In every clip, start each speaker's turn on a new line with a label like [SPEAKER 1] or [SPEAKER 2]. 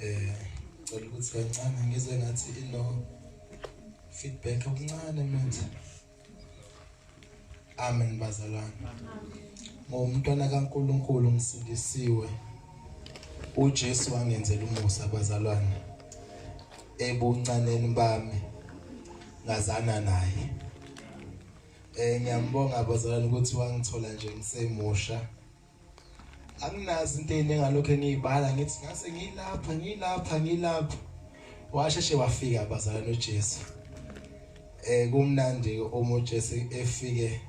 [SPEAKER 1] Eh cela ukuthi kancane ngizwe ngathi ino feedback okuncane manje. Amen bazalwane. Ngomntwana kaNkuluNkulu ngisindisiwe. uJesu wangenzela umusa bazalwane. Ebuncaneni bami ngazana naye. Eh ngiyambonga bazalwane ukuthi wangithola nje ngisemusha. Anginazi into eningi ngalokho engiyibala ngithi ngase ngilapha ngilapha ngilapha. Washeshe wafika bazalwane uJesu. Eh kumnandi uma uJesu efike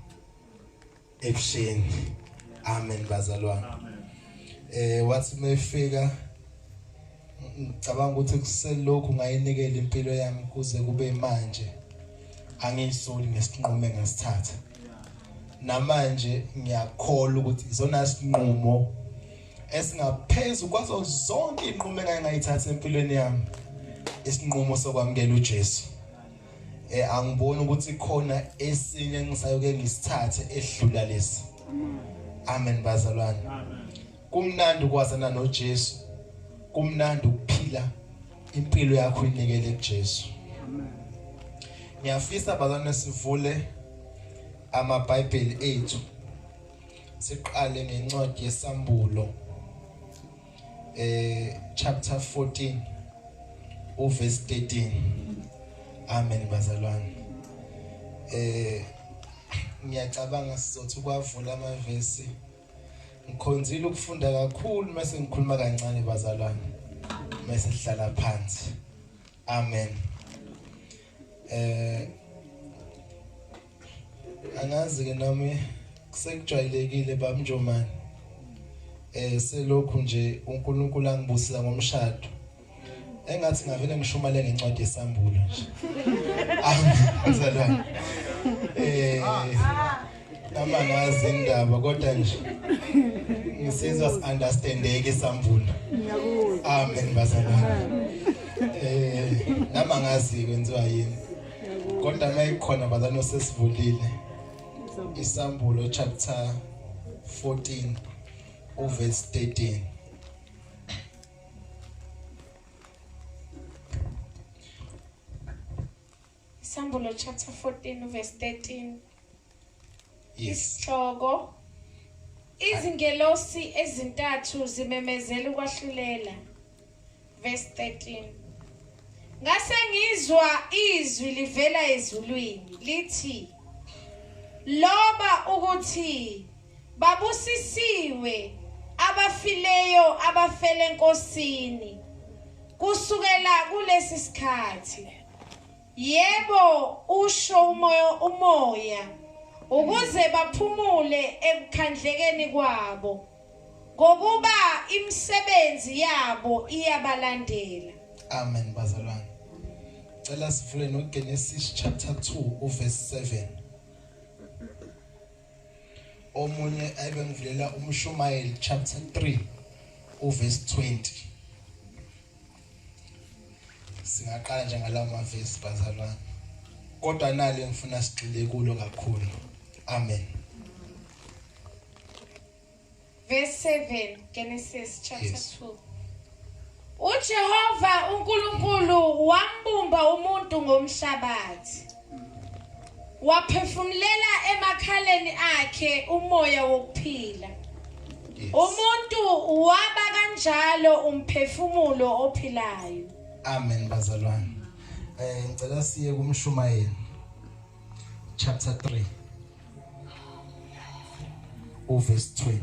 [SPEAKER 1] ebusheni. Amen bazalwane. Eh wathi mefika ngicabanga ukuthi kuselokhu ngayinikela impilo yami kuze kube manje angiyisoli ngesinqumo engasithatha namanje ngiyakholwa ukuthi izona sinqumo esingaphezu kwazo zonke inqumo engake ngayithatha empilweni yami isinqumo sokwamukela uJesu eh angiboni ukuthi khona esinye engisayoke ngisithathe esidlula lesi amen bazalwane kumnandi ukwazana noJesu kumnandi ukuphila impilo yakho inikele kuJesu ngiyafisa bazalwane sivule amaBhayibheli ethu siqale ngencwadi yesambulo eh chapter 14 uverse 13 amen bazalwane eh ngiyacabanga sizothi kwavula amavesi ngikhonzile ukufunda kakhulu mase ngikhuluma kancane bazalwane mase sihlala phansi amen eh angazi ke nami kusekujwayelekile bamnjomani eh selokhu nje uNkulunkulu angibusisa ngomshado engathi ngavele ngishumale ngencwadi yesambulo nje azalwane eh noma ngazi indaba kodwa nje ngisizwa si-understandeke isambulo amen bazalwane eh nama ngazi kwenziwa yini kodwa mayikhona bazalwane sesivulile isambulo chapter 14 uverse 13
[SPEAKER 2] Isambulo chapter 14 verse 13.
[SPEAKER 1] Yes.
[SPEAKER 2] Isihloko Izingelosi ezintathu zimemezela ukwahlulela. Verse 13. Ngase ngizwa izwi livela ezulwini lithi Loba ukuthi Babusisiwe abafileyo abafele eNkosini kusukela kulesi sikhathi. Yebo, usho umoya umoya ukuze baphumule ekukhandlekeni kwabo ngokuba imisebenzi yabo iyabalandela.
[SPEAKER 1] Amen bazalwane. Cela sivule noGenesis chapter 2 uverse 7. Omunye ayibengivulela umshumayeli chapter 3 uverse 20. Singaqala nje ngalawo mavesi bazalwane. Kodwa nali engifuna sigxile kulo kakhulu. Amen.
[SPEAKER 2] Verse 7 Genesis chapter
[SPEAKER 1] Yes.
[SPEAKER 2] 2 uJehova uNkulunkulu wambumba umuntu ngomhlabathi waphefumulela emakhaleni akhe umoya wokuphila
[SPEAKER 1] Yes.
[SPEAKER 2] umuntu waba kanjalo umphefumulo ophilayo
[SPEAKER 1] Amen bazalwane. Eh ngicela siye kumshumayeli chapter 3 uverse 20.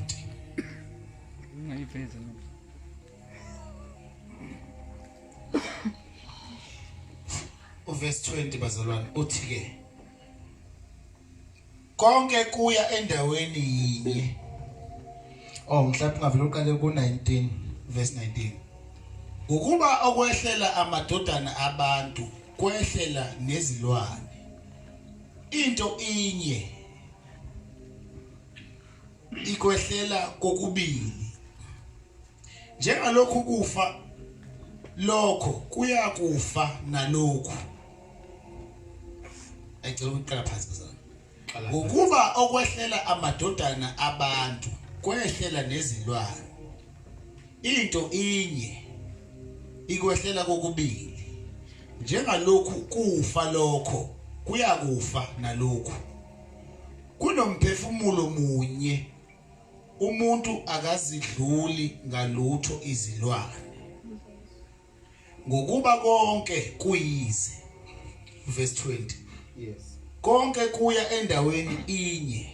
[SPEAKER 3] Ungayivezi noma.
[SPEAKER 4] Uverse 20 bazalwane uthi ke konke kuya endaweni yinye
[SPEAKER 1] Oh mhlawumbe ungavele uqale ku-19.
[SPEAKER 4] Verse 19 ngokuba okwehlela amadodana abantu kwehlela nezilwane into inye ikwehlela kokubili njengalokhu kufa lokho kuyakufa nalokhu ayicela ukuqala phansi bazalwane ngokuba okwehlela amadodana abantu kwehlela nezilwane into inye Ikwehlela kokubili. Njengalokhu kufa lokho kuyakufa nalokhu. Kunomphefumulo munye umuntu akazidluli ngalutho izilwane. Ngokuba konke kuyize. Verse 20.
[SPEAKER 1] Yes.
[SPEAKER 4] Konke kuya endaweni inye.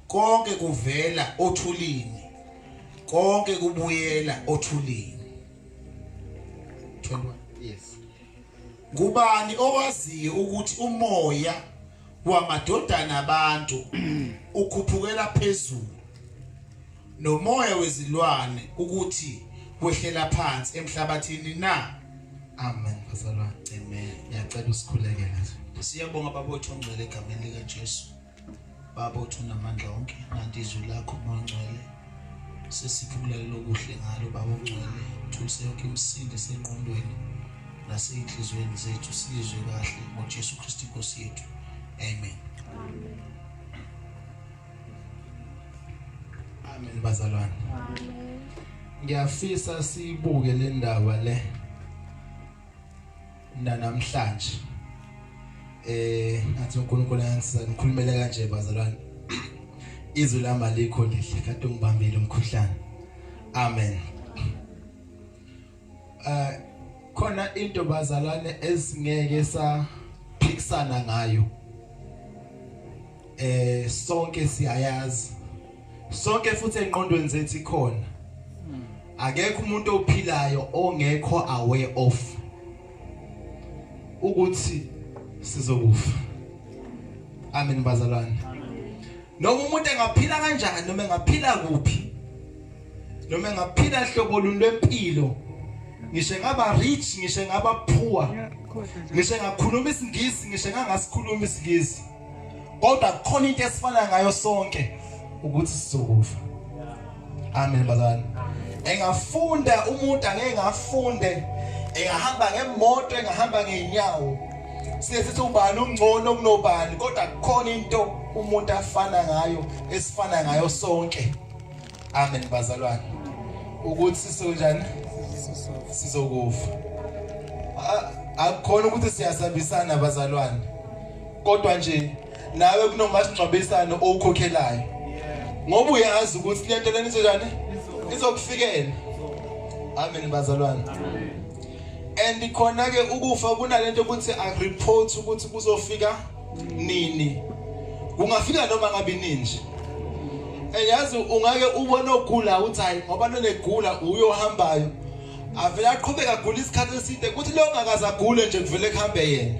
[SPEAKER 4] Konke kuvela othulini. Konke kubuyela othulini. 21.
[SPEAKER 1] Yes.
[SPEAKER 4] Ngubani owaziyo ukuthi umoya wamadodana abantu ukhuphukela phezulu nomoya wezilwane ukuthi wehlela phansi emhlabathini na?
[SPEAKER 1] Amen bazalwane.
[SPEAKER 4] Amen.
[SPEAKER 1] Ngiyacela usikhulekele nje.
[SPEAKER 4] Siyabonga baba wethu ongcwele egameni lika Jesu. Baba wethu onamandla onke, nanti izwi lakho Moya ongcwele. Sesipha ukulalela okuhle ngalo baba ongcwele, thulise yonke imisindo esengqondweni naseyinhliziyweni zethu silizwe kahle ngoJesu Kristu inkosi yethu. Amen.
[SPEAKER 1] Amen bazalwane. Amen. Ngiyafisa sibuke le ndaba le namhlanje. Ngathi uNkulunkulu angisiza ngikhulumele kanje bazalwane. Izwi lami alikho lihle kade ungibambile umkhuhlane. Amen. Khona into bazalwane esingeke saphikisana ngayo. Sonke siyayazi. Sonke futhi engqondweni zethu ikhona. Akekho umuntu ophilayo ongekho aware of ukuthi sizokufa. Amen bazalwane. Noma umuntu engaphila kanjani noma engaphila kuphi noma engaphila hlobo luni lwempilo ngisho engaba rich ngisho engaba poor ngisho engakhuluma isingisi ngisho engangasikhuluma isingisi kodwa kukhona into esifana ngayo sonke ukuthi sizokufa. Amen bazalwane. Engafunda umuntu angeke ngafunde engahamba ngemoto engahamba ngeenyawo siye sithi ubani ungcono kunobani kodwa kukhona into umuntu afana ngayo esifana ngayo sonke. Amen bazalwane. Ukuthi sizonjani sizokufa. Akukhona ukuthi siyasambisana bazalwane. Kodwa nje nawe kunomasingcwabisane owukhokhelayo. Ngoba uyazi ukuthi lento lena izonjani izokufikela. Amen bazalwane. And khona ke ukufa kunalento ukuthi a report ukuthi kuzofika nini. Kungafika noma ngabe nini nje. Yazi ungake ubone ogula uthi hayi ngoba lonegula uyohambayo. Avele aqhubeka agula isikhathi eside kuthi lo ongakaze agule nje kuvele kuhambe yena.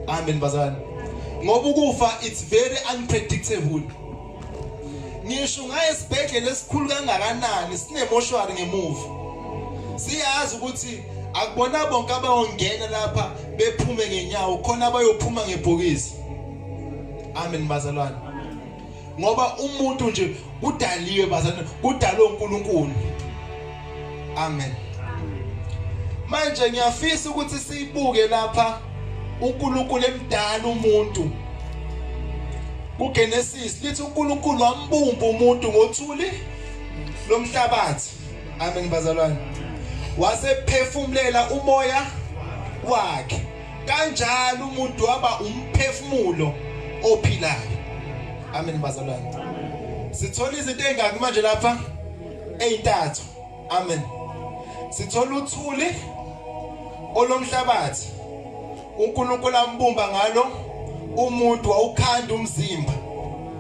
[SPEAKER 1] Amen bazalwane. Ngoba ukufa it's very unpredictable. Ngisho ungaye esibhedlela esikhulu kangakanani sinemoshwari ngemuva. Siyazi ukuthi akubona bonke abayongena lapha bephume ngenyawo khona abayophuma ngebhokisi. Amen bazalwane. Ngoba umuntu nje kudaliwe bazalwane, kudalwe uNkulunkulu. Amen. Manje ngiyafisa ukuthi sibuke lapha uNkulunkulu emdala umuntu. KuGenesis lithi uNkulunkulu wambumba umuntu ngothuli lomhlabathi. Amen bazalwane. Wasephefumulela umoya wakhe. Kanjalo umuntu waba umphefumulo ophilayo. Amen bazalwane. Sithola izinto ezingaki manje lapha? Ezintathu. Amen. Sithola uthuli olomhlabathi. uNkulunkulu ambumba ngalo umuntu wawukhanda umzimba.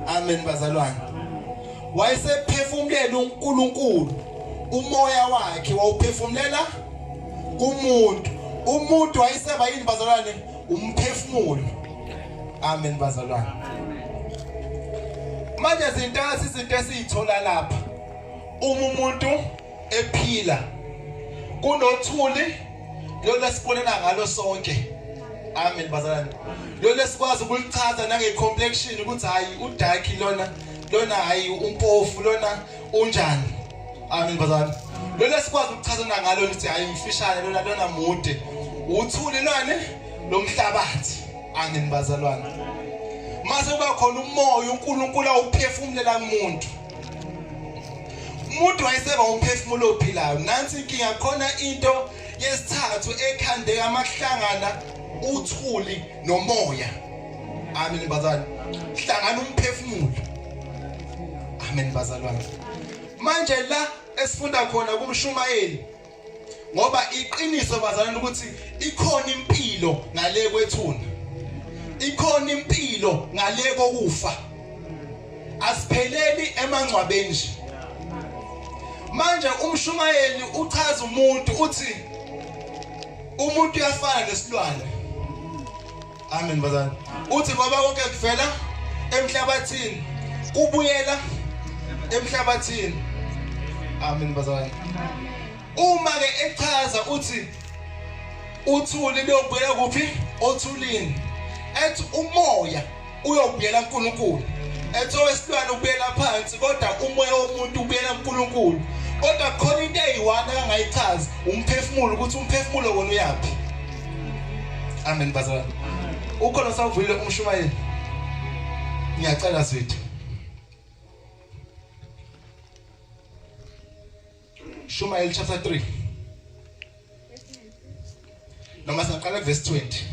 [SPEAKER 1] Amen bazalwane. Wayesephefumulela uNkulunkulu umoya wakhe wawuphefumulela kumuntu. Umuntu wayeseba yini bazalwane? Umphefumulo. Amen bazalwane. Manje zintathu izinto esizithola lapha. Uma umuntu ephila kunothuli lolu esibonela ngalo sonke. Amen bazalwane. Lolu esikwazi ukulichaza nange complexion ukuthi hayi udark lona lona hayi umpofu lona unjani. Amen bazalwane. Lolu esikwazi ukuchazana ngalo lithi hayi mfishane lona lona mude. Uthuli lwane lomhlabathi. Amen bazalwane. Mase kuba khona umoya uNkulunkulu awuphefumulela kumuntu. Umuntu wayeseba umphefumulo ophilayo. Nansi inkinga khona into yesithathu ekhande amahlangana uthuli nomoya. Amen bazalwane. Hlangana umphefumulo. Amen bazalwane. Manje la esifunda khona kumshumayeli ngoba iqiniso bazalwane ukuthi ikhona impilo ngale kwethuna. Ikhona impilo ngale kokufa. Asipheleli emangcwabeni nje. Manje umshumayeli uchaza umuntu uthi umuntu uyafana nesilwane. Amen bazalwane. Uthi ngoba konke kuvela emhlabathini kubuyela emhlabathini. Amen bazalwane. Uma ke echaza uthi uthuli luyobuyela kuphi? Othulini. Ethi umoya uyobuyela kuNkulunkulu. Ethi owesilwane ubuyela phansi kodwa umoya womuntu ubuyela kuNkulunkulu. Kodwa khona into eyi-one akangayichazi umphefumulo ukuthi umphefumulo wona uyaphi. Amen bazalwane. Ukhona sawuvulile umshumayeli. Ngiyacela zethu. Shumayeli chapter 3. Noma saqala verse 20.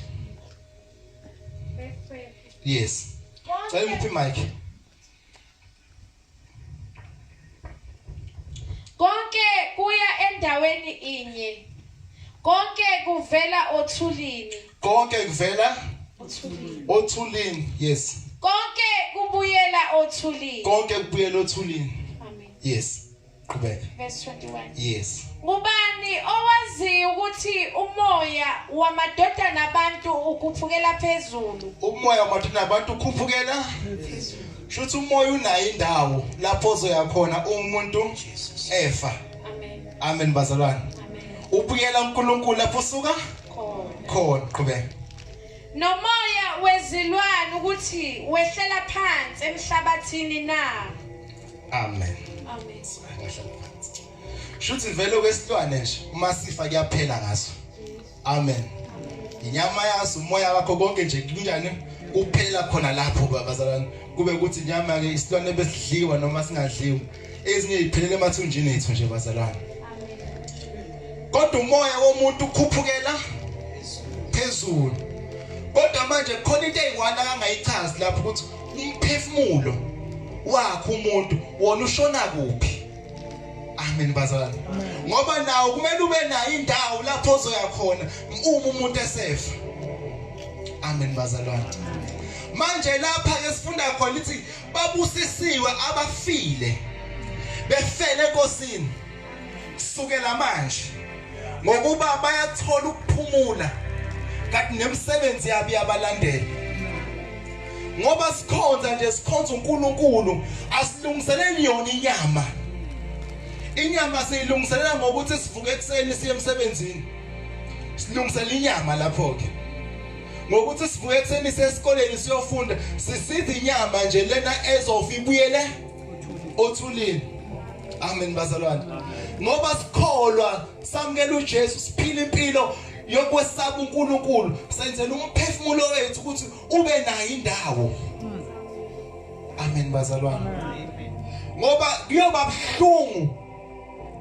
[SPEAKER 1] Yes. Cela muphi mic.
[SPEAKER 2] Konke kuya endaweni inye. Konke kuvela othulini.
[SPEAKER 1] Konke kuvela othulini. Othulini, yes.
[SPEAKER 2] Konke kubuyela othulini.
[SPEAKER 1] Konke kubuyela othulini. Amen. Yes. Qhubeka.
[SPEAKER 2] Verse 21.
[SPEAKER 1] Yes.
[SPEAKER 2] Ngubani owaziyo ukuthi umoya wamadodana abantu ukhuphukela phezulu?
[SPEAKER 1] Umoya wamadodana abantu ukhuphukela phezulu. Shuthi umoya unayo indawo lapho ozoya khona umuntu efa.
[SPEAKER 2] Amen.
[SPEAKER 1] Amen bazalwane.
[SPEAKER 2] Amen.
[SPEAKER 1] Ubuyela uNkulunkulu lapho usuka
[SPEAKER 2] khona.
[SPEAKER 1] Khona qhubeka.
[SPEAKER 2] Nomoya wezilwane ukuthi wehlela phansi emhlabathini na?
[SPEAKER 1] Amen.
[SPEAKER 2] Amen.
[SPEAKER 1] Angahlala phansi. Shuthi vele kwesilwane nje uma sifa kuyaphela ngaso. Amen. Inyama yaso umoya wakho konke nje kunjani kuphela khona lapho bazalwane kube ukuthi inyama ke isilwane besidliwa noma singadliwa ezinye iphelele emathunjini ethu nje bazalwane. Kodwa umoya womuntu ukhuphukela phezulu. Kodwa manje khona into eyiwana angayichazi lapho ukuthi umphefumulo wakhe umuntu wona ushona kuphi amen bazalwane ngoba nawo kumele ube nayo indawo lapho ozoya khona uma umuntu esefa amen bazalwane manje lapha ke sifunda khona lithi babusisiwe abafile befele enkosini kusukela manje ngokuba bayathola ukuphumula kanti nemisebenzi yabo iyabalandela ngoba sikhonza nje sikhonza uNkulunkulu asilungiseleli yona inyama inyama siyilungiselela ngokuthi sivuke ekuseni siye emsebenzini silungisela inyama lapho ke ngokuthi sivuke ekuseni siye esikoleni siyofunda sisiza inyama nje lena ezofa ibuyele othulini amen bazalwane ngoba sikholwa samukela uJesu siphila impilo yokwesaba uNkulunkulu senzela umphefumulo wethu ukuthi ube nayo indawo amen bazalwane ngoba kuyoba buhlungu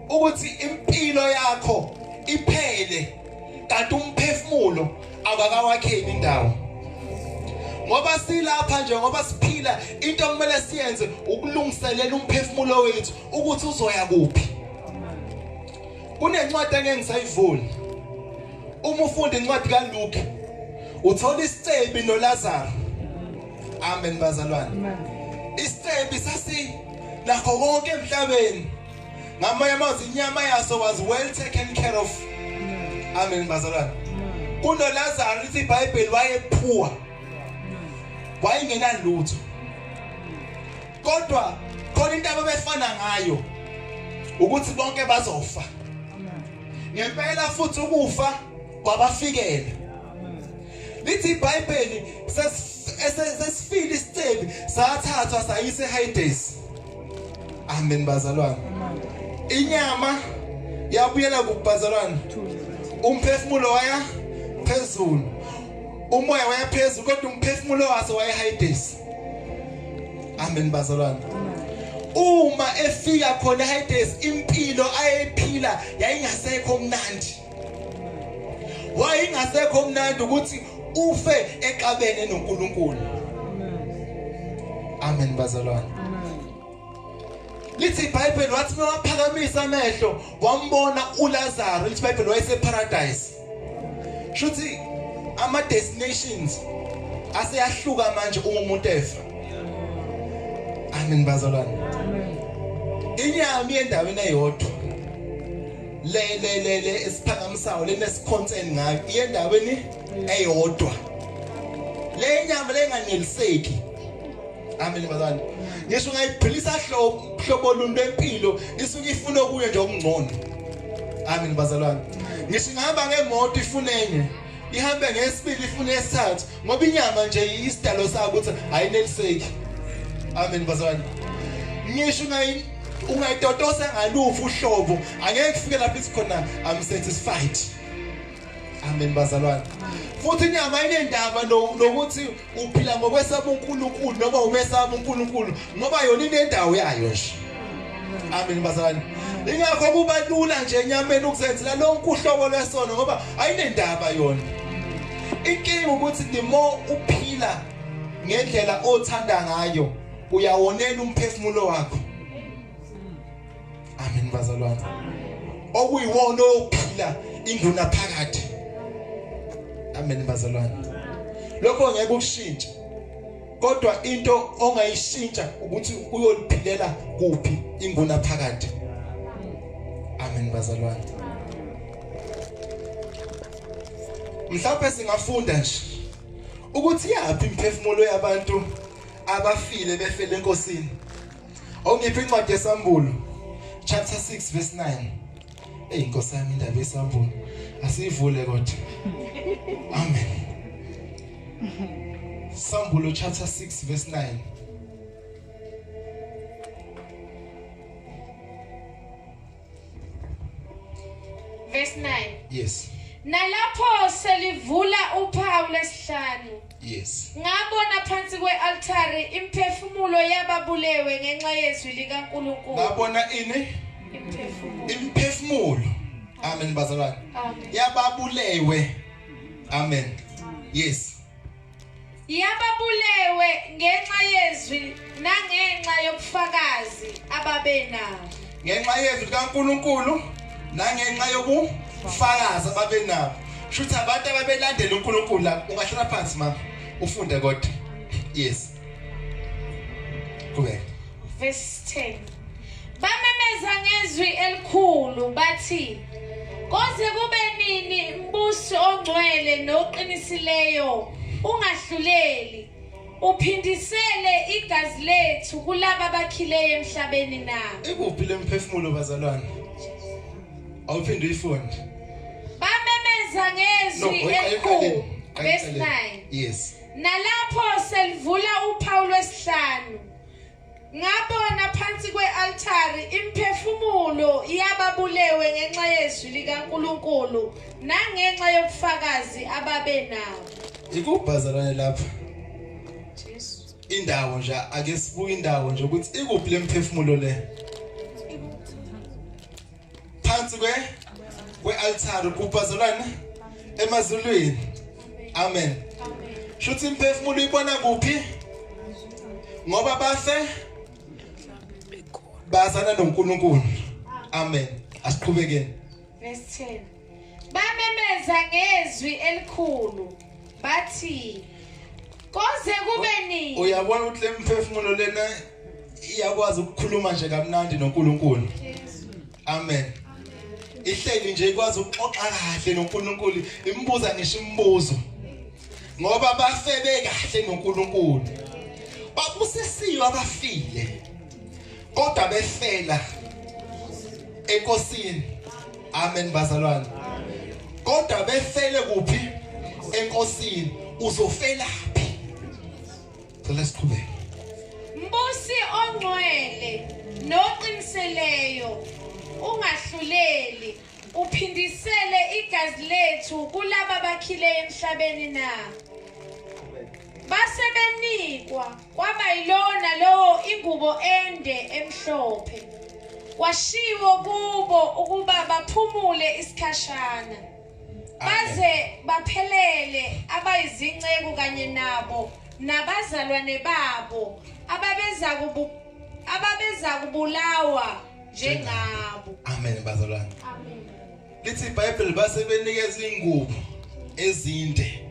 [SPEAKER 1] ukuthi impilo yakho iphele kanti umphefumulo akakawakheli indawo ngoba silapha nje ngoba siphila into okumele siyenze ukulungiselela umphefumulo wethu ukuthi uzoya kuphi kunencwadi engeke ngisayivula uma ufunda incwadi kaLuke uthola isicebi noLazaro amen bazalwane isicebi sasi nakho konke emhlabeni ngamanye amazwi inyama yaso was well taken care of amen bazalwane kunoLazaro lithi iBhayibheli wayephuwa wayengenalutho kodwa khona into ababefana ngayo ukuthi bonke bazofa ngempela futhi ukufa kwabafikela lithi iBhayibheli sesifile isicebi sathathwa sayisa eHades amen bazalwane inyama yabuyela kubazalwane umphefumulo waya phezulu umoya waya phezulu kodwa umphefumulo waso waya eHades amen bazalwane uma efika khona eHades impilo ayephila yayingasekho mnandi Wayingasekho mnandi ukuthi ufe exabene noNkulunkulu. Amen bazalwane. Lithi iBhayibheli wathi mawaphakamisa amehlo wambona uLazaro, lithi iBhayibheli wayese paradise. Shuthi ama destinations aseyahluka manje uma umuntu efa. Amen bazalwane. Inyama yendaweni eyodwa. Le le le le esiphakamisayo lenesikhonteni ngayo iyendaweni eyodwa. Le nyama lenganeliseki. Amen bazalwane. Ngisho ungayiphilisa hlobo hlobo luni lwempilo isuke ifuna okunye nje okungcono. Amen bazalwane. Ngisho ingahamba ngemoto ifuna enye. Ihambe ngesibili ifuna esithathu ngoba inyama nje isidalo sayo ukuthi ayineliseki. Amen bazalwane. Ngisho ungayi ungayitotosa ngaluphi uhlobo angeke kufike lapho isikhona I'm satisfied. Amen bazalwane. Futhi inyama inendaba nokuthi uphila ngokwesaba uNkulunkulu noma umesaba uNkulunkulu ngoba yona inendawo yayo nje. Amen bazalwane. Ingakho kuba lula nje enyameni ukuzenzela lonke uhlobo lwesono ngoba ayinendaba yona. Inkinga ukuthi the more uphila ngendlela othanda ngayo uyawonela umphefumulo wakho. Amen bazalwane. Okuyiwona ophila inguna phakathi. Amen bazalwane. Lokho ngeke ukushintshe. Kodwa into ongayishintsha ukuthi uyoliphilela kuphi inguna phakathi. Amen bazalwane. Mhlawumbe singafunda nje ukuthi yaphi imphefumulo yabantu abafile befele enkosini. Awungiphi incwadi yesambulo chapter 6 verse 9. Ey Nkosi yami indaba yesambulo asiyivule kodwa. Amen. Sambulo chapter 6 verse 9.
[SPEAKER 2] Verse 9.
[SPEAKER 1] Yes.
[SPEAKER 2] Nalapho selivula uphawu lesihlanu.
[SPEAKER 1] Yes.
[SPEAKER 2] Ngabona phansi kwealtare imphefumulo yababulewe ngenxa yezwi likaNkulunkulu.
[SPEAKER 1] Ngabona ini?
[SPEAKER 2] Imphefumulo.
[SPEAKER 1] Imphefumulo. Amen bazalwane.
[SPEAKER 2] Amen.
[SPEAKER 1] Yababulewe. Amen. Yes.
[SPEAKER 2] Yababulewe ngenxa yezwi nangenxa yobufakazi ababenabo.
[SPEAKER 1] Ngenxa yezwi likaNkulunkulu nangenxa yobufakazi ababenabo. Shuthi abantu ababelandela uNkulunkulu la ungahlala phansi mama ufunde kodwa. Yes. Qhubeka.
[SPEAKER 2] Verse 10. Bamemeza ngezwi elikhulu bathi Koze kube nini mbusi ongcwele noqinisileyo ungahluleli uphindisele igazi lethu kulaba abakhileyo emhlabeni na?
[SPEAKER 1] Ikuphi lemphefumulo bazalwane? Awuphinde uyifunde.
[SPEAKER 2] Bamemeza ngezwi elikhulu. Verse 9.
[SPEAKER 1] Yes.
[SPEAKER 2] Nalapho selivula uphawu lwesihlanu Ngabona phansi kwe-altari imphefumulo yababulewe ngenxa yezwi likaNkulunkulu nangenxa yobufakazi ababenabo.
[SPEAKER 1] Ikubhazalwane lapha.
[SPEAKER 2] Jesu.
[SPEAKER 1] Indawo nje ake sibuke indawo nje ukuthi ikuphi lemphefumulo le. Phansi kwe kwe-altari kubhazalwane emazulwini. Amen. Shuthi imphefumulo ibona kuphi? Ngoba bafe bazana noNkulunkulu. Amen. Asiqhubekeni.
[SPEAKER 2] Verse 10. Bamemeza ngezwi elikhulu bathi koze kube nini?
[SPEAKER 1] Uyabona ukuthi lemphefumulo lena iyakwazi ukukhuluma nje kamnandi noNkulunkulu. Amen. Ihleli nje ikwazi ukuxoxa kahle noNkulunkulu, imbuza ngisho imibuzo. Ngoba bafebe kahle noNkulunkulu. Babusisiwe abafile. Kodwa befela enkosini. Amen bazalwane. Kodwa befele kuphi? Enkosini. Uzofelaphi? Cela siqhubeke.
[SPEAKER 2] Mbusi ongcwele noqiniseleyo ungahluleli uphindisele igazi lethu kulaba bakhile emhlabeni na base benikwa kwaba yilowo nalowo ingubo ende emhlophe kwashiwo kubo ukuba baphumule isikhashana. Baze baphelele abayizinceku kanye nabo nabazalwane babo ababeza kubulawa njengabo.
[SPEAKER 1] Amen bazalwane.
[SPEAKER 2] Amen.
[SPEAKER 1] Lithi iBhayibheli base benikeza ingubo ezinde.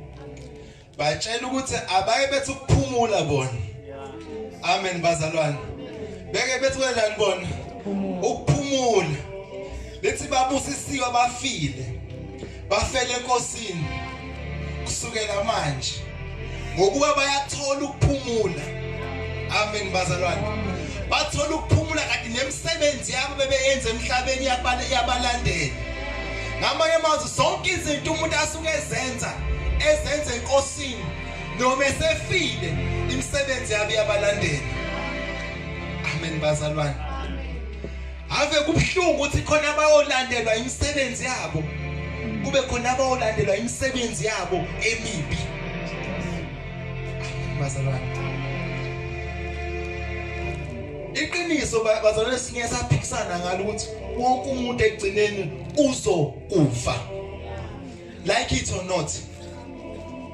[SPEAKER 1] Batshela ukuthi abaye bethi ukuphumula bona. Amen bazalwane. Beke bethi kanjani bona? Ukuphumula. Lithi babusisiwe abafile. Bafele enkosini kusukela manje. Ngokuba bayathola ukuphumula. Amen bazalwane. Bathola ukuphumula kanti nemisebenzi yabo bebeyenza emhlabeni yabalandela. Ngamanye amazwi zonke izinto umuntu asuke ezenza ezenza enkosini noma esefile imisebenzi yabo iyabalandela. Amen bazalwane. Ave kubuhlungu ukuthi khona abayolandelwa imisebenzi yabo kube khona abayolandelwa imisebenzi yabo emibi. Amen bazalwane. Iqiniso bazalwane singeke saphikisana ngalo ukuthi wonke umuntu ekugcineni uzokufa. Like it or not.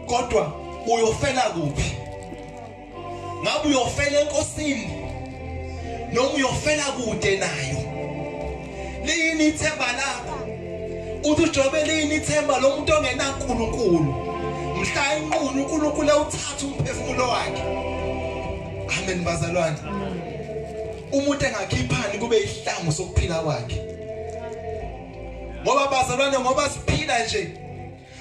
[SPEAKER 1] Kodwa uyofela kuphi? Ngabe uyofela enkosini noma uyofela kude nayo? Liyini ithemba lakho? Uthi uJobe liyini ithemba lomuntu ongenaNkulunkulu? Mhla inqunu uNkulunkulu ewuthatha umphefumulo wakhe. Amen bazalwane. Umuntu engakhiphani kube ihlangu sokuphila kwakhe. Ngoba bazalwane ngoba siphila nje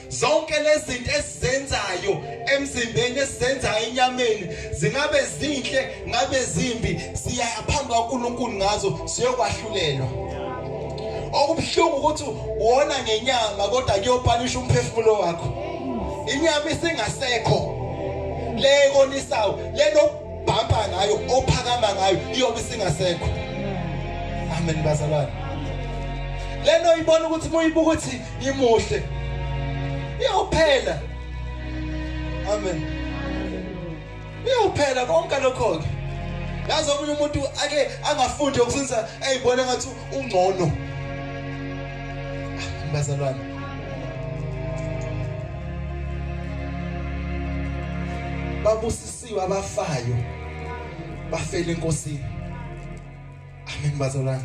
[SPEAKER 1] zonke lezi zinto esizenzayo emzimbeni esizenzayo enyameni zingabe zinhle ngabe zimbi siya phambi kaNkuluNkulu ngazo siyokwahlulelwa okubuhlungu ukuthi wona ngenyama kodwa kuyopanisha umphefumulo wakho inyama isingasekho le konisayo lelo bhampa ngayo ophakama ngayo iyobe isingasekho amen bazalwane leno ibona ukuthi muyibuka ukuthi imuhle iyophela amen iyophela konke lokho ke yazi omunye umuntu ake angafundi ukusinza eyibona ngathi ungcono bazalwane babusisiwe abafayo bafele enkosini amen bazalwane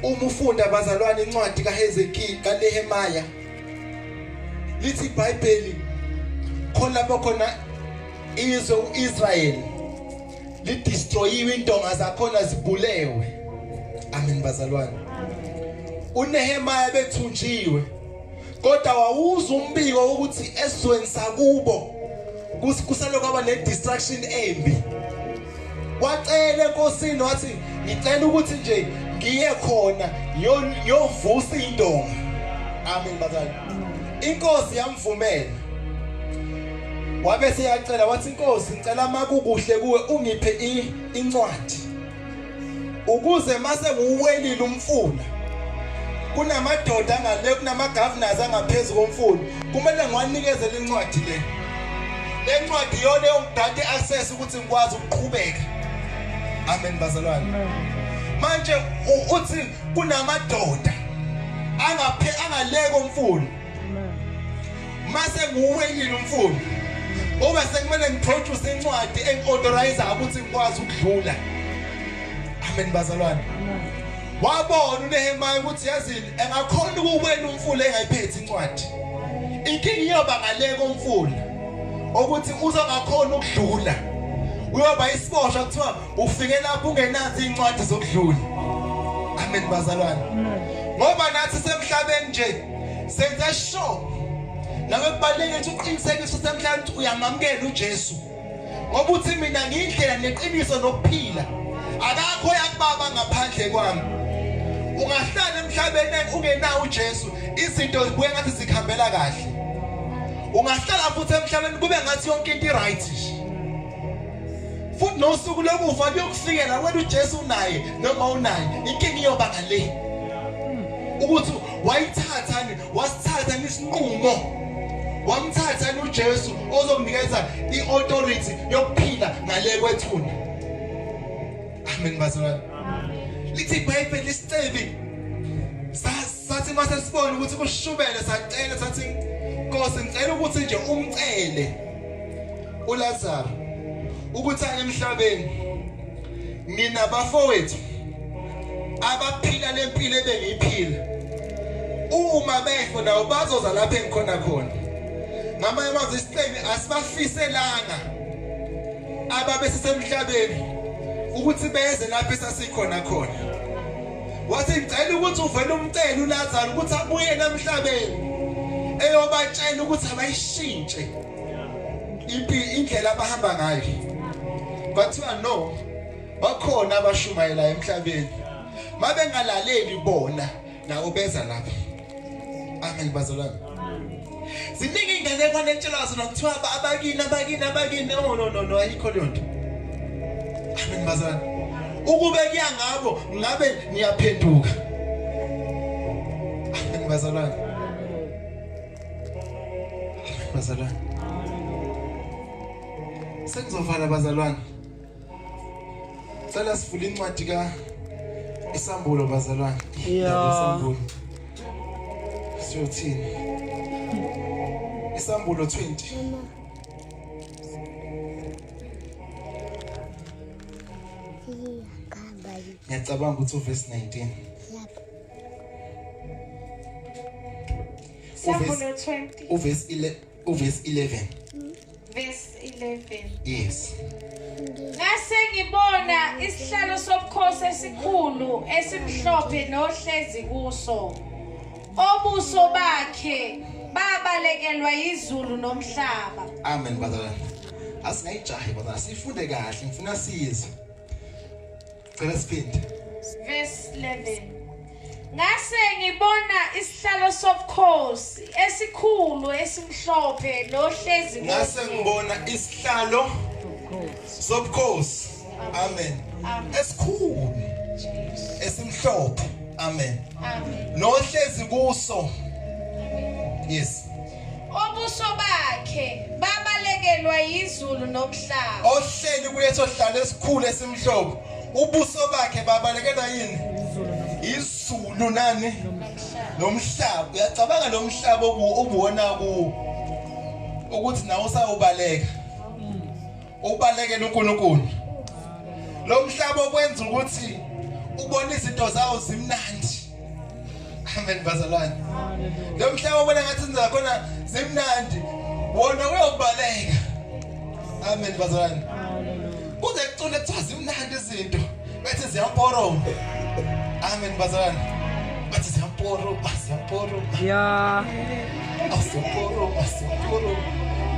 [SPEAKER 1] uma ufunda bazalwane incwadi kaHezekiel kaNehemiah lithi iBhayibheli khona lapho khona izwe uIsrael lidestroyiwe intonga zakhona zibulewe amen bazalwane uNehemiah bethunjiwe kodwa wawuza umbiko ukuthi esizweni sakubo kusalokhu kwaba ne-distraction embi wacela enkosini wathi ngicela ukuthi nje ngiye khona ngiyovusa indonga amen bazali inkosi yamvumela wabe seyacela wathi inkosi ngicela makukuhle kuwe ungiphe incwadi ukuze mase ngiwuwelile umfula kunamadoda angale kunama-governors angaphezulu komfula kumele ngiwanikezele incwadi le le ncwadi iyona eyongigada i-access ukuthi ngikwazi ukuqhubeka amen bazalwane manje uthi kunamadoda angaphe angale komfula mase ngiwuwelile umfula uma sekumele ngiproduce incwadi engi-authorize ukuthi ngikwazi ukudlula amen bazalwane wabona uNehemiah ukuthi yazini engakhona ukuwela umfula engayiphethe incwadi inkinga iyoba ngale komfula ukuthi uzongakhona ukudlula uyoba isiboshwa kuthiwa ufike lapho ungenazo incwadi zokudlula amen bazalwane ngoba nathi semhlabeni nje senze sure nawe kubalulekile ukuthi uqinisekise usemhlabeni ukuthi uyamamukela uJesu ngoba uthi mina ngiyindlela neqiniso nokuphila akakho yakubaba ngaphandle kwami ungahlala emhlabeni ungenawo uJesu izinto zibuye ngathi zikhambela kahle ungahlala futhi emhlabeni kube ngathi yonke into i-right nje futhi nosuku lokufa kuyokufikela wena uJesu unaye noma unaye inkinga iyoba ngale ukuthi wayithatha ni wasithatha isinqumo wamthatha uJesu ozomnikeza iauthority yokuphila ngale kwethuna amen bazalwane lithi iBhayibheli isicebi Sathi mase sibona ukuthi kushubele sacela sathi Nkosi ngicela ukuthi nje umcele uLazaro ukuthi aye emhlabeni mina bafowethu abaphila lempilo ebengiyiphila uma befo nawo bazoza lapha engikhona khona ngamanye amazwi isicebi asibafiselanga ababesesemhlabeni ukuthi beze lapho esasikhona khona wathi ngicela ukuthi uvele umcele uLazaro ukuthi abuye emhlabeni eyobatshela ukuthi abayishintshe impi indlela abahamba ngayo bathiwa no bakhona abashumayela emhlabeni mabengalaleli bona nabo beza lapha amen bazalwane ziningi inganekwane entshelwa zona kuthiwa abakini abakini abakini no no no no ayikho leyo nto amen bazalwane ukube kuya ngabo ngabe niyaphenduka amen bazalwane amen bazalwane sengizovala bazalwane Cela sivule incwadi ka Isambulo bazalwane.
[SPEAKER 3] Yeah.
[SPEAKER 1] Isambulo. Siyothini? Isambulo 20. Ngiyacabanga ukuthi uverse 19.
[SPEAKER 2] Sambulo 20.
[SPEAKER 1] Uverse 11 uverse 11.
[SPEAKER 2] Verse 11.
[SPEAKER 1] Yes.
[SPEAKER 2] Ngase ngibona isihlalo sobukhosi esikhulu esimhlophe nohlezi kuso. Obuso bakhe babalekelwa yizulu nomhlaba.
[SPEAKER 1] Amen bazalwane. Asingayijahi bazalwane, sifunde kahle, ngifuna sizwe. Cela siphinde.
[SPEAKER 2] Verse 11. Ngase ngibona isihlalo sobukhosi esikhulu esimhlophe nohlezi
[SPEAKER 1] Ngase ngibona isihlalo sobukhosi. Amen. Esikhulu esimhlophe. Amen.
[SPEAKER 2] Amen.
[SPEAKER 1] Nohlezi kuso. Yes.
[SPEAKER 2] Obuso bakhe babalekelwa yizulu nomhlaba.
[SPEAKER 1] Ohleli kuleso sihlalo esikhulu esimhlophe, ubuso bakhe babalekelwa yini? Izulu nani? Nomhlaba. Uyacabanga lo mhlaba obuwona ku ukuthi nawe usawubaleka. Ubalekela uNkulunkulu. Lo mhlaba okwenza ukuthi ubone izinto zawo zimnandi. Amen bazalwane. Lo mhlaba obona ngathi izinto zakhona zimnandi wona uyobaleka. Amen bazalwane. Kuze kucule kuthiwa zimnandi izinto bethi ziyamporoma. Amen bazalwane. Bathi ziyamporoma, ziyamporoma.
[SPEAKER 3] Yeah.
[SPEAKER 1] Awusemporoma, semporoma.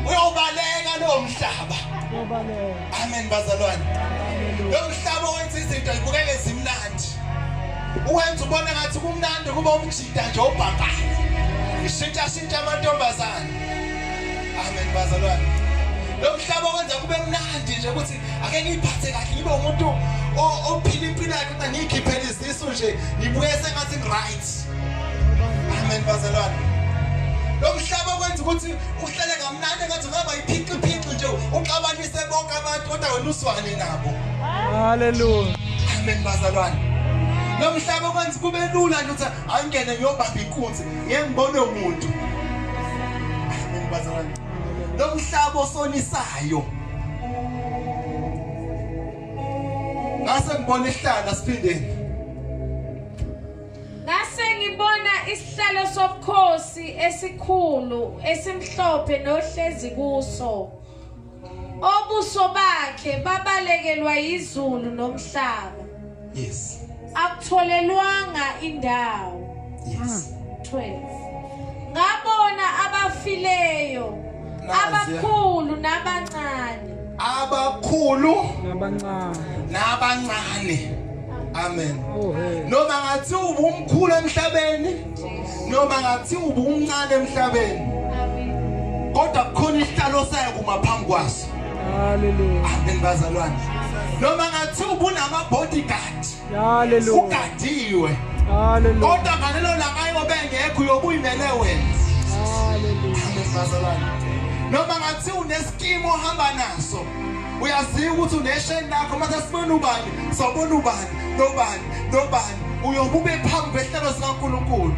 [SPEAKER 1] Uyobaleka lo mhlaba.
[SPEAKER 3] Uyobaleka.
[SPEAKER 1] Amen bazalwane. Lo mhlaba wenza izinto zibukeke zimnandi. Uwenza ubone ngathi kumnandi kuba umjida nje obhabhayo. Ishintsha shintsha amantombazane. Amen bazalwane. Lo mhlaba wenza kube mnandi nje ukuthi ake ngiyiphathe kahle ngibe umuntu ophila impilo yakhe ukuthi ngiyikhiphele izisu nje ngibuye sengathi ngi-right. Amen bazalwane. Lo mhlaba kwenza ukuthi uhlale kamnandi ngathi ungaba yiphixiphixi nje uxabanise bonke abantu kodwa wena uzwane nabo.
[SPEAKER 3] Hallelujah.
[SPEAKER 1] Amen bazalwane. Lo mhlaba kwenza kube lula nje ukuthi angene ngiyobamba inkunzi ngeke ngibone umuntu. Amen bazalwane. Lo mhlaba osonisayo. Ngase ngibona ihlala siphindeni.
[SPEAKER 2] Ngase ngibona isihlalo sobukhosi esikhulu esimhlophe nohlezi kuso. Obuso bakhe babalekelwa yizulu nomhlaba.
[SPEAKER 1] Yes.
[SPEAKER 2] Akutholelwanga indawo.
[SPEAKER 1] Yes.
[SPEAKER 2] 12. Ngabona abafileyo,
[SPEAKER 1] Naziya.
[SPEAKER 2] abakhulu nabancane.
[SPEAKER 1] Abakhulu
[SPEAKER 3] Nabancane.
[SPEAKER 1] nabancane. Amen.
[SPEAKER 3] Oh hey.
[SPEAKER 1] Noma ngathi ubumkhulu emhlabeni noma ngathi ubumncane emhlabeni
[SPEAKER 2] Amen.
[SPEAKER 1] kodwa kukhona isihlalo sayo kuma phambi kwaso.
[SPEAKER 3] Hallelujah.
[SPEAKER 1] Amen bazalwane. Noma ngathi ubunama bodyguard
[SPEAKER 3] Hallelujah.
[SPEAKER 1] ugadiwe
[SPEAKER 3] Hallelujah.
[SPEAKER 1] kodwa ngalelo langa ayobe engekho uyobuyimele wena.
[SPEAKER 3] Hallelujah.
[SPEAKER 1] Amen bazalwane. Noma ngathi uneskimu ohamba naso uyaziwa ukuthi unesheni lakho mase sibona ubani sobona ubani nobani nobani uyobube phambi kwehlelo sikaNkuluNkulu.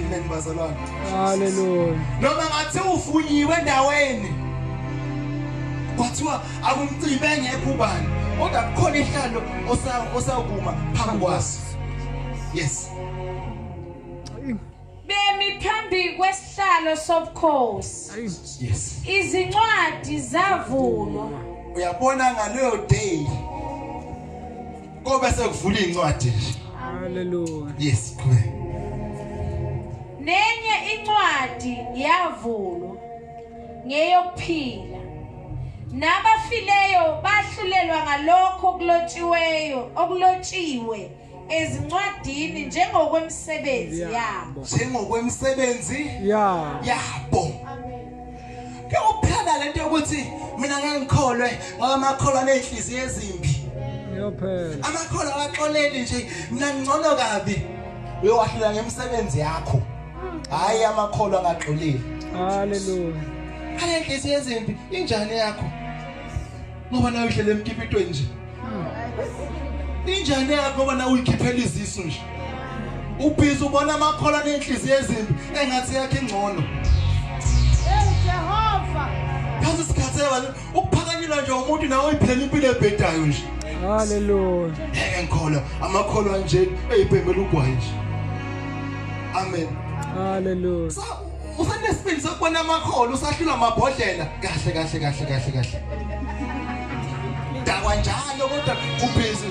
[SPEAKER 1] Amen bazalwane.
[SPEAKER 3] Hallelujah.
[SPEAKER 1] Noma ngathi ufunyiwe endaweni. Kwathiwa akumcimbi engekho ubani, kodwa kukhona ihlalo osakuma phambi kwaso. Yes.
[SPEAKER 2] Bemi phambi kwesihlalo sobukhosi.
[SPEAKER 1] Yes.
[SPEAKER 2] Izincwadi zavulwa.
[SPEAKER 1] Uyabona ngaleyo day kobe sekuvula incwadi nje.
[SPEAKER 3] Hallelujah.
[SPEAKER 1] Yes, qhubeka.
[SPEAKER 2] Nenye incwadi yavulwa ngeyokuphila. Nabafileyo bahlulelwa ngalokho okulotshiweyo okulotshiwe ezincwadini njengokwemisebenzi yabo.
[SPEAKER 1] Njengokwemisebenzi
[SPEAKER 3] Yeah.
[SPEAKER 1] yabo. Ke uphela lento yokuthi mina ngeke ngikholwe ngoba amakholwa anenhliziyo ezimbi.
[SPEAKER 3] Iyophela.
[SPEAKER 1] Amakholwa akaxoleli nje mina ngcono kabi. Uyowahlula ngemisebenzi yakho. Hayi amakholwa angaxoleli.
[SPEAKER 3] Hallelujah.
[SPEAKER 1] Anenhliziyo ezimbi injani yakho? Ngoba nawe uhlele emkipitweni nje. Injani yakho ngoba nawe uyikhiphela izisu nje. Ubhizi ubona amakholwa nenhliziyo ezimbi engathi yakhe ingcono.
[SPEAKER 2] Hey Jehova.
[SPEAKER 1] Yazi isikhathi abantu ukuphakanyelwa nje umuntu nawe uyiphilela impilo ebhedayo nje.
[SPEAKER 3] Hallelujah.
[SPEAKER 1] Ngeke ngikholwa amakholwa nje eyibhemela ugwayi nje. Amen.
[SPEAKER 3] Hallelujah.
[SPEAKER 1] Sa usenesibindi sokubona amakholwa usahlula amabhodlela kahle kahle kahle kahle kahle. Dakwa njalo kodwa ubhizi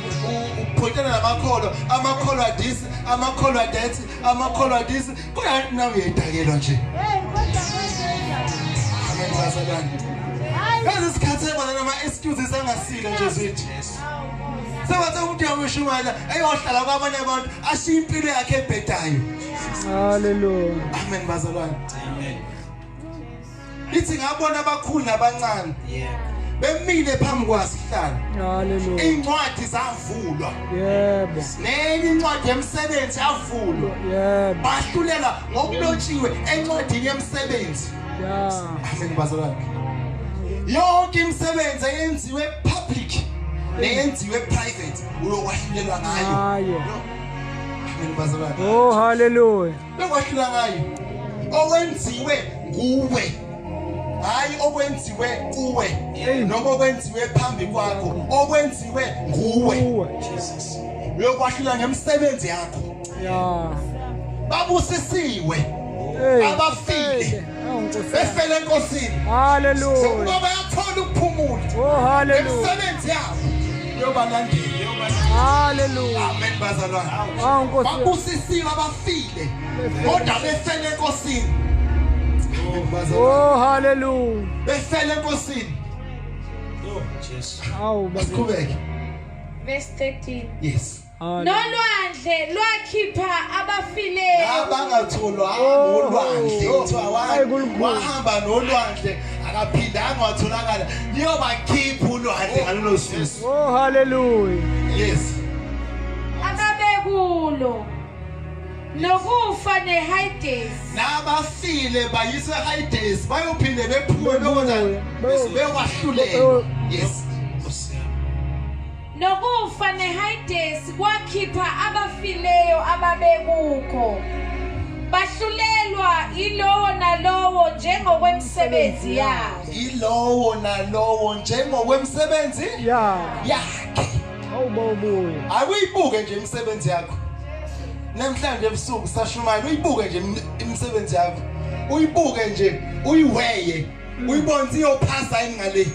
[SPEAKER 1] uphontana namakholwa amakholwa this amakholwa that amakholwa this kodwa nawe uyayidakelwa nje.
[SPEAKER 2] Hey kodwa kwenzenjani?
[SPEAKER 1] Amen bazalwane. Yazi isikhathi ebona nama excuses angasile nje zithi. Sebathe umuntu uyamshumayela eyohlala kwabanye abantu ashiye impilo yakhe ebhedayo.
[SPEAKER 3] Hallelujah.
[SPEAKER 1] Amen bazalwane.
[SPEAKER 4] Amen.
[SPEAKER 1] Ithi ngabona abakhulu nabancane.
[SPEAKER 4] Yeah.
[SPEAKER 1] Bemile phambi kwasihlalo.
[SPEAKER 3] Hallelujah.
[SPEAKER 1] Incwadi zavulwa.
[SPEAKER 3] Yebo.
[SPEAKER 1] Nenye incwadi yemsebenzi yavulwa.
[SPEAKER 3] Yebo.
[SPEAKER 1] Bahlulela ngokulotshiwe encwadini yemsebenzi.
[SPEAKER 3] Yeah.
[SPEAKER 1] Amen bazalwane. Yonke imisebenzi eyenziwe public neyenziwe private uyokwahlulelwa ngayo.
[SPEAKER 3] Ngayo.
[SPEAKER 1] Amen bazalwane.
[SPEAKER 3] Oh hallelujah.
[SPEAKER 1] Uyokwahlulelwa ngayo. Okwenziwe nguwe. Hayi okwenziwe kuwe noma okwenziwe phambi kwakho okwenziwe nguwe.
[SPEAKER 3] Uwe.
[SPEAKER 4] Jesus.
[SPEAKER 1] Uyokwahlulelwa ngemisebenzi yakho.
[SPEAKER 3] Yeah.
[SPEAKER 1] Babusisiwe
[SPEAKER 3] Hey.
[SPEAKER 1] abafile
[SPEAKER 3] Awu Nkosi.
[SPEAKER 1] befele enkosini.
[SPEAKER 3] Hallelujah.
[SPEAKER 1] Ngoba bayathola ukuphumula.
[SPEAKER 3] Oh hallelujah.
[SPEAKER 1] Imisebenzi yabo yobalandela.
[SPEAKER 3] Hallelujah.
[SPEAKER 1] Amen bazalwane.
[SPEAKER 3] Awu Nkosi.
[SPEAKER 1] Babusisiwe abafile kodwa befele enkosini. Amen bazalwane.
[SPEAKER 3] Oh hallelujah.
[SPEAKER 1] Befele enkosini.
[SPEAKER 4] Oh, Jesu.
[SPEAKER 3] Awu baba.
[SPEAKER 1] Siqhubeke.
[SPEAKER 2] Verse 13.
[SPEAKER 1] Yes.
[SPEAKER 3] Hallelujah.
[SPEAKER 2] Nolwandle lwakhipha abafileyo.
[SPEAKER 1] Abangatholwanga
[SPEAKER 3] Oh.
[SPEAKER 1] olwandle kuthiwa
[SPEAKER 3] Hayi, kulukhulu.
[SPEAKER 1] wahamba nolwandle akaphindanga watholakala liyobakhipha ulwandle ngalolo suku.
[SPEAKER 3] Oh hallelujah.
[SPEAKER 1] Yes.
[SPEAKER 2] Ababekulo. Nokufa neHades.
[SPEAKER 1] Nabafile bayiswe eHades bayophinde bephume bekonani
[SPEAKER 3] Beyokwahlulela.
[SPEAKER 1] beyokwahlulela. Yes.
[SPEAKER 4] Nkosi yami.
[SPEAKER 2] Nokufa neHades kwakhipha abafileyo ababekukho. Bahlulelwa ilowo nalowo njengokwemisebenzi yabo.
[SPEAKER 1] Ilowo nalowo njengokwemisebenzi
[SPEAKER 3] Yeah.
[SPEAKER 1] yakhe.
[SPEAKER 3] Awu bawubuya.
[SPEAKER 1] Akuyibuke nje imisebenzi yakho. Namhlanje ebusuku sashumayela uyibuke nje imisebenzi yakho. Uyibuke nje uyiweye. Uyibone iyophasa yini ngale.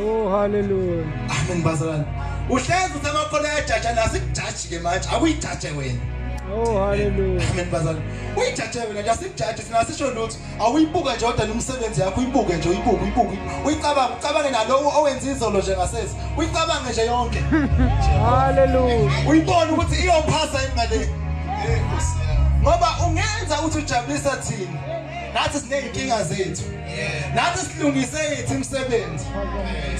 [SPEAKER 3] Oh hallelujah.
[SPEAKER 1] Amen bazalwane. Uhlezi uthi amakhono ayajaja nasikujaji ke manje akuyijaje wena.
[SPEAKER 3] Oh hallelujah.
[SPEAKER 1] Amen bazalwane. Uyijaje wena nje asikujaji sina sisho lutho. Awuyibuke nje kodwa umsebenzi yakho uyibuke nje uyibuke uyibuke. Uyicabange ucabange nalowo owenza izolo nje ngasese. Uyicabange nje yonke.
[SPEAKER 3] Hallelujah.
[SPEAKER 1] Uyibone ukuthi iyophasa yini ngale.
[SPEAKER 4] Eh, Nkosi yami.
[SPEAKER 1] Ngoba ungenza ukuthi ujabulisa thina. Nathi sineyinkinga zethu.
[SPEAKER 4] Yeah.
[SPEAKER 1] Nathi silungise yethu imisebenzi.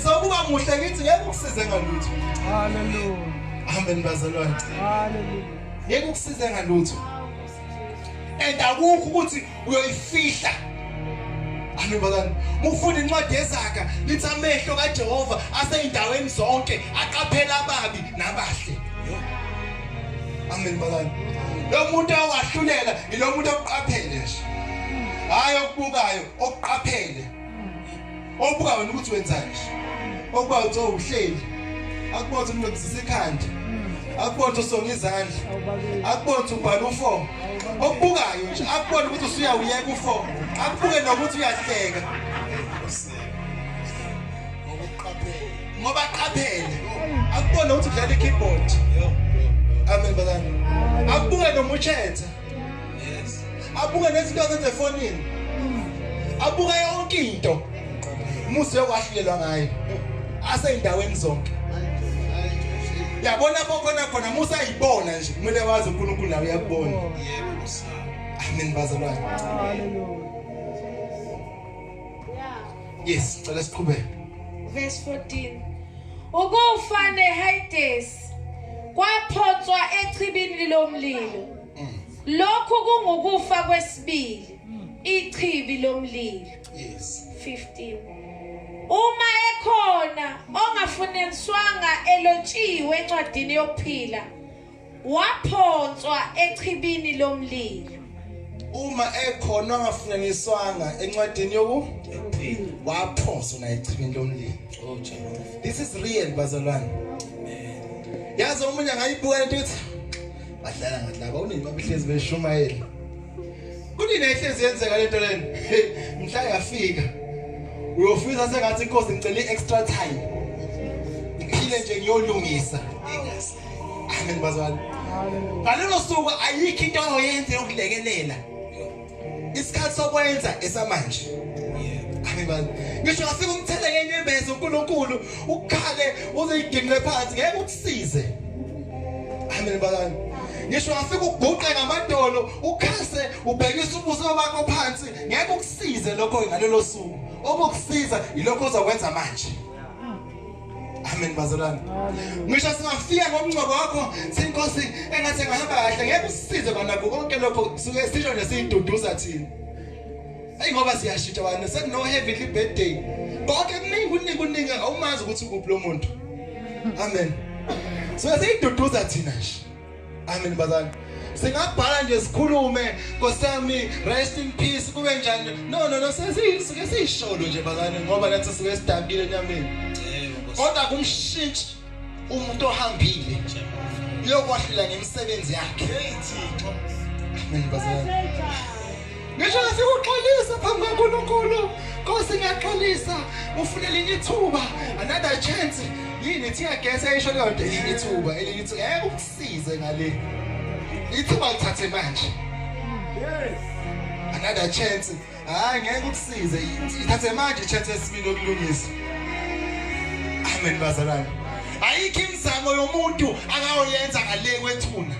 [SPEAKER 1] So kuba muhle ngithi ngeke ukusize ngalutho.
[SPEAKER 3] Hallelujah.
[SPEAKER 1] Amen bazalwane.
[SPEAKER 3] Hallelujah.
[SPEAKER 1] Ngeke ukusize ngalutho. And akukho ukuthi uyoyifihla. Amen bazalwane. Mufunda incwadi yeZaga lithi amehlo kaJehova aseyindaweni zonke aqaphela ababi nabahle. Amen bazalwane. Lo muntu owahlulela yilo muntu okuqaphele nje. Hayi okubukayo, okuqaphele. Obuka wena ukuthi wenzani nje. Okuba uthi uhleli. Akubona ukuthi unqekuzisa ikhanda. Akubona ukuthi usonga izandla. Akubona ukuthi ubhala uform. Okubukayo nje, akubona ukuthi usuyawuyeka uform. Akubuke nokuthi uyahleka. Ngoba qaphele. Akubona ukuthi udlala i-keyboard. Amen bazalwane. Akubuke noma uchetha.
[SPEAKER 4] Yes.
[SPEAKER 1] Abuke nezinto azenze efonini. Abuke yonke into. Musi yokwahlulelwa ngayo. Aseyindaweni zonke. Yabona lapho khona khona musa ayibona nje kumele wazi uNkulunkulu nawe uyakubona.
[SPEAKER 4] Yebo Nkosi.
[SPEAKER 1] Amen bazalwane.
[SPEAKER 3] Hallelujah.
[SPEAKER 1] Yes, cela siqhubeke.
[SPEAKER 2] Verse 14. Ukufa neHades kwaphonswa echibini lomlilo. Lokhu kungukufa kwesibili, ichibi lomlilo.
[SPEAKER 1] Yes.
[SPEAKER 2] 15. Uma ekhona ongafuniswanga elotshiwe encwadini yokuphila, waphonswa echibini lomlilo.
[SPEAKER 1] Uma ekhona ongafunyaniswanga encwadini yoku waphonswa naye echibini lomlilo.
[SPEAKER 4] Oh Jehova.
[SPEAKER 1] This is real bazalwane. Yazi omunye angayibuka lento ukuthi badlala ngathi laba unini babehlezi beshumayela. Kunini ehlezi yenzeka lento lena? Mhla yafika. Uyofisa sengathi inkosi ngicela i-extra time. Ngiphile nje ngiyolungisa. Amen bazalwane. Ngalelo suku ayikho into oyenze yokulekelela. Isikhathi sokwenza esamanje. Amen bazalwane. Ngisho afika umthele ngenyembezi uNkulunkulu ukhale uziginqe phansi ngeke ukusize. Amen bazalwane. Ngisho afika uguqe ngamadolo ukhase ubhekisa ubuso bakho phansi ngeke ukusize lokho ngalelo suku. Okukusiza yilokho ozokwenza manje. Amen bazalwane. Ngisho singafika ngomngcwabo wakho sinkosi engathi ngahamba kahle ngeke usisize kwanakho konke lokho suke sisho nje siyiduduza thina. Ayi ngoba siyashintsha wena sekuno heavenly birthday. Konke kuningi kuningi kuningi awumazi ukuthi ukuphi lo muntu. Amen. So siyiduduza thina nje. Amen bazalwane. Singabhala nje sikhulume Nkosi yami rest in peace kube njani. No no no sesisuke siyisholo nje bazalwane ngoba nathi sisuke sidabukile enyameni.
[SPEAKER 4] Yebo Nkosi.
[SPEAKER 1] Kodwa kumshintshi umuntu ohambile
[SPEAKER 4] Jehova.
[SPEAKER 1] uyokwahlulela ngemisebenzi yakhe.
[SPEAKER 4] Hey Thixo.
[SPEAKER 1] Amen bazalwane. Ngisho sikuxolisa phambi kaNkulunkulu. Nkosi ngiyaxolisa. Ufuna elinye ithuba, another chance. Yini ithi iyagesa isho leyo nto elinye ithuba, elinye ithuba. Ngeke ukusize ngale. Ithuba lithathe manje.
[SPEAKER 3] Yes.
[SPEAKER 1] Another chance. Hayi ngeke ukusize. Ithathe manje chance yesibili yokulungisa. Amen bazalwane. Ayikho imizamo yomuntu akayoyenza ngale kwethuna.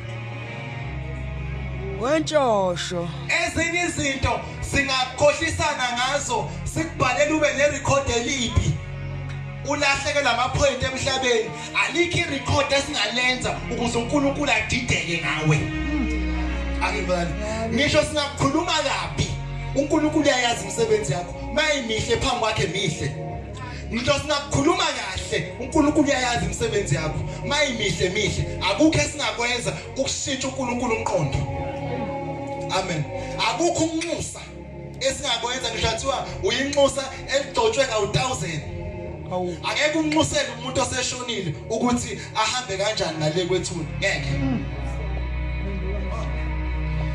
[SPEAKER 3] Wentshosho.
[SPEAKER 1] Ezinye izinto singakhohlisana ngazo sikubhalela ube nerecord elibi. Ulahlekelwa amaphoyinti emhlabeni. Alikho irecord esingalenza ukuze uNkulunkulu adideke ngawe. Angibani. Ngisho singakhuluma kabi. uNkulunkulu uyayazi imisebenzi yakho. Mayimihle phambi kwakhe mihle. Ngisho singakhuluma kahle uNkulunkulu uyayazi imisebenzi yakho. Mayimihle mihle. Akukho esingakwenza ukushintsha uNkulunkulu umqondo. Amen. Akukho ukunxusa esingakwenza ngisho kuthiwa uyinxusa eligcotshwe kawu1000.
[SPEAKER 3] Awu.
[SPEAKER 1] Angeke unxusele umuntu oseshonile ukuthi ahambe kanjani ngale kwethuna. Ngeke.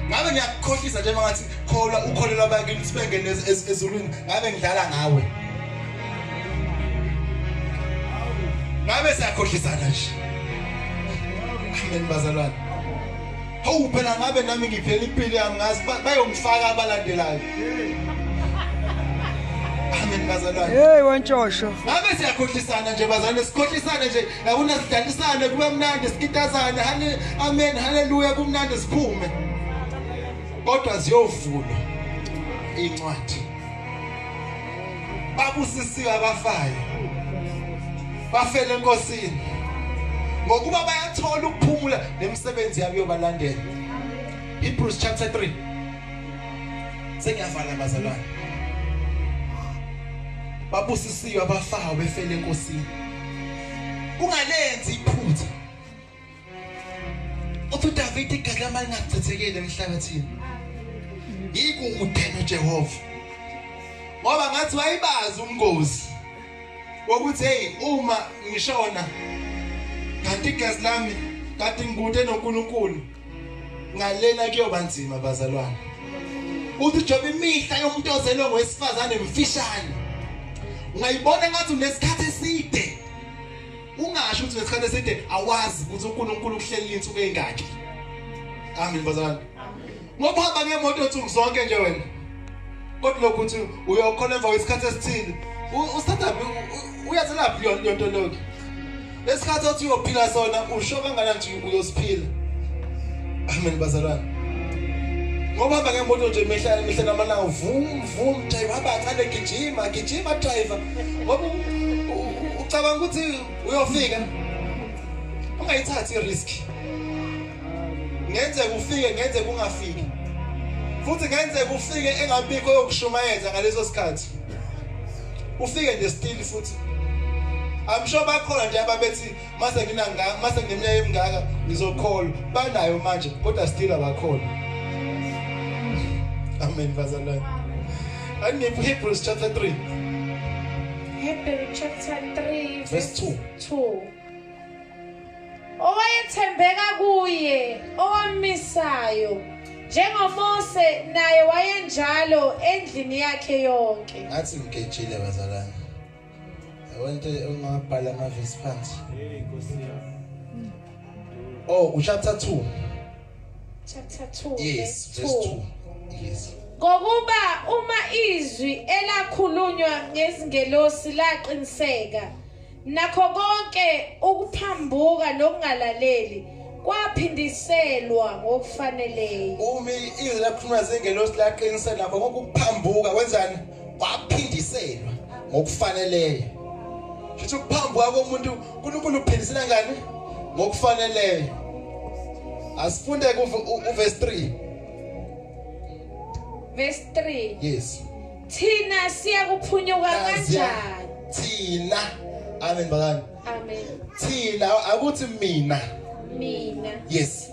[SPEAKER 1] Ngabe ngiyakukhohlisa nje mangathi kholwa ukholelwa abakini ukuthi bengene ezulwini ngabe ngidlala ngawe. Ngabe siyakhohlisana nje. Amen bazalwane. Hawu phela ngabe nami ngiphela impilo yami ngazi bayongifaka abalandelayo. Amen bazalwane.
[SPEAKER 3] Hey wentshosho.
[SPEAKER 1] Ngabe siyakhohlisana nje bazalwane sikhohlisane nje yabona sidalisane kube mnandi sikitazane hale amen haleluya kumnandi siphume. Kodwa ziyovulwa incwadi. Babusisiwe abafayo. Bafele enkosini. Ngokuba bayathola ukuphumula nemisebenzi yabo yobalandela. Hebrews chapter 3. Sengiyavala bazalwane. Babusisiwe abafayo befele enkosini. Ungalenzi iphutha. Uthi uDavide igazi lami lingachithekile emhlabathini. Yikude noJehova. Ngoba ngathi wayibazi umngozi wokuthi hey uma ngishona kanti igazi lami kade ngikude noNkulunkulu ngalena kuyoba nzima bazalwane. Uthi Job imihla yomuntu ozelwe ngowesifazane mfishane. Ungayibona ngathi unesikhathi eside. Ungasho ukuthi unesikhathi eside awazi ukuthi uNkulunkulu ukuhlelile insuku ezingaki. Amen bazalwane. Ngoba uhamba ngemoto nsuku zonke nje wena. Kodwa lokhu uthi uyokhona emva kwesikhathi esithile. Usithatha uyathelaphi yonto lokho. Lesikhathi othi uyophila sona usho kangakanani nje uyosiphila. Amen bazalwane. Ngoba hamba ngemoto nje imihla imihla namalanga vum vum driver hamba kancane gijima gijima driver. Ngoba ucabanga ukuthi uyofika. Ungayithathi i-risk. Ngenzeka ufike ngenzeka ungafiki. Futhi ngenzeka ufike engabikho yokushumayeza ngaleso sikhathi. Ufike nje still futhi. I'm sure bakhona nje ababethi mase nginanga mase ngineminyaka emingaka ngizokholwa banayo manje kodwa still abakholwa. Amen bazalwane. Aniphi Hebrews chapter 3.
[SPEAKER 2] Hebrews chapter 3
[SPEAKER 1] verse 2.
[SPEAKER 2] 2. Owayethembeka kuye owammisayo njengoMose naye wayenjalo endlini yakhe yonke.
[SPEAKER 1] Ngathi ngigejile bazalwane. Yabona into ongabhala amavesi phansi.
[SPEAKER 5] Hey Nkosi yami.
[SPEAKER 1] Oh, uchapter 2.
[SPEAKER 2] Chapter 2
[SPEAKER 1] Yes, verse 2. Yes.
[SPEAKER 2] Ngokuba uma izwi elakhulunywa ngezingelosi laqiniseka Nakho konke ukuphambuka nokungalaleli kwaphindiselwa ngokufaneleyo.
[SPEAKER 1] Uma izwi lakhuluma zengelosi laqinisela nakho konke ukuphambuka kwenzani? Kwaphindiselwa ngokufaneleyo. Shuthi ukuphambuka komuntu uNkulunkulu uphindisela ngani? Ngokufaneleyo. Asifunde ku verse 3.
[SPEAKER 2] Verse 3.
[SPEAKER 1] Yes.
[SPEAKER 2] Thina siyakuphunyuka kanjani?
[SPEAKER 1] Thina. Amen bakani.
[SPEAKER 2] Amen.
[SPEAKER 1] Thina akuthi mina.
[SPEAKER 2] Mina.
[SPEAKER 1] Yes.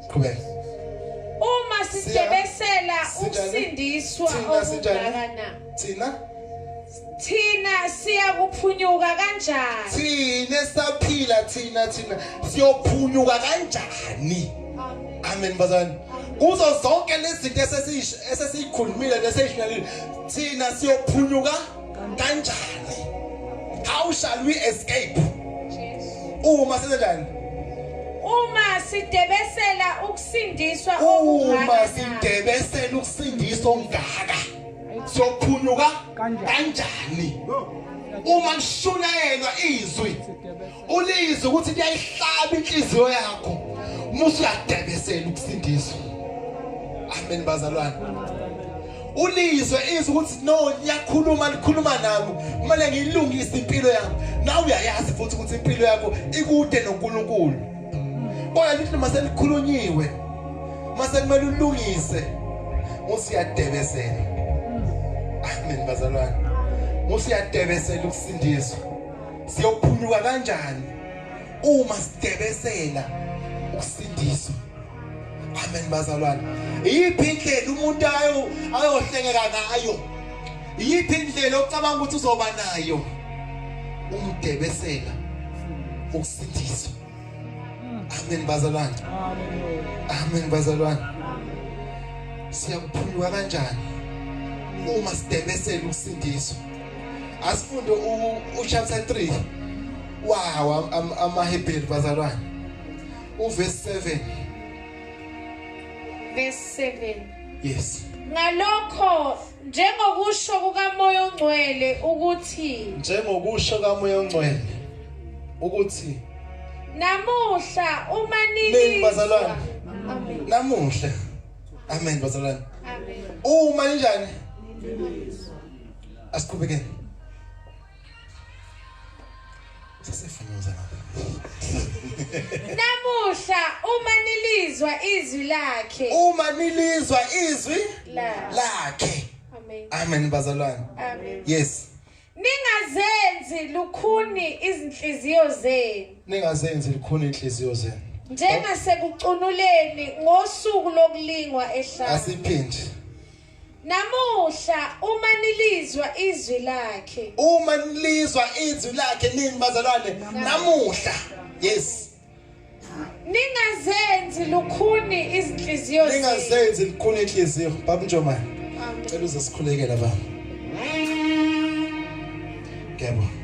[SPEAKER 1] Qhubeka.
[SPEAKER 2] Uma sidebesela ukusindiswa okungaka
[SPEAKER 1] Thina
[SPEAKER 2] Thina siyakuphunyuka kanjani?
[SPEAKER 1] Thina saphila thina thina siyophunyuka kanjani? Amen bazalwane. Kuzo zonke lezi zinto esesiyikhulumile neseyishinalile thina siyophunyuka kanjani? How shall we escape? Uma senzenjani?
[SPEAKER 2] Uma sidebesela ukusindiswa
[SPEAKER 1] Uma sidebesela ukusindiswa okungaka. Siyophunyuka kanjani? Uma lishunyayelwa izwi ulizwe ukuthi liyayihlaba inhliziyo yakho musu uyadebesela ukusindiswa. Amen bazalwane. Ulizwe izwi ukuthi no liyakhuluma likhuluma nami kumele ngiyilungise impilo yami. Nawe uyayazi futhi ukuthi impilo yakho ikude noNkulunkulu. Kodwa lithi noma selikhulunyiwe mase kumele ulungise usiyadebesela. Amen bazalwane. Usiyadebesela ukusindiswa. Siyophunyuka kanjani uma sidebesela ukusindiswa? Amen bazalwane. Iyiphi indlela umuntu ayo ayohlengeka ngayo? Iyiphi indlela ocabanga ukuthi uzoba nayo? Umdebesela ukusindiswa. Amen bazalwane. Amen bazalwane. Siyakuphunyuka kanjani uma sidebesela ukusindiswa? Asifunde u chapter 3. Wow, amaHebheru bazalwane. Uverse 7.
[SPEAKER 2] Verse 7.
[SPEAKER 1] Yes.
[SPEAKER 2] Ngalokho njengokusho kukaMoya oNgcwele ukuthi
[SPEAKER 1] njengokusho kaMoya oNgcwele ukuthi
[SPEAKER 2] namuhla uma nilizwa
[SPEAKER 1] bazalwane
[SPEAKER 2] Amen.
[SPEAKER 1] Namuhla. Amen bazalwane.
[SPEAKER 2] Amen.
[SPEAKER 1] Uma ninjani? Asiqhubekeni. Sasefuna
[SPEAKER 2] Namuhla uma nilizwa izwi lakhe.
[SPEAKER 1] Uma nilizwa izwi
[SPEAKER 2] lakhe.
[SPEAKER 1] Amen. Amen bazalwane.
[SPEAKER 2] Amen.
[SPEAKER 1] Yes.
[SPEAKER 2] Ningazenzi lukhuni izinhliziyo zenu.
[SPEAKER 1] Ningazenzi lukhuni inhliziyo zenu.
[SPEAKER 2] Njengasekucunuleni ngosuku lokulingwa ehlane.
[SPEAKER 1] Asiphinde.
[SPEAKER 2] Namuhla uma nilizwa izwi lakhe.
[SPEAKER 1] Uma nilizwa izwi lakhe nini bazalwane? Namuhla. Yes.
[SPEAKER 2] Ningazenzi lukhuni izinhliziyo zenu.
[SPEAKER 1] Ningazenzi lukhuni inhliziyo. Baba Njomane.
[SPEAKER 2] Amen.
[SPEAKER 1] Cela uze sikhulekela baba. Ngiyabonga.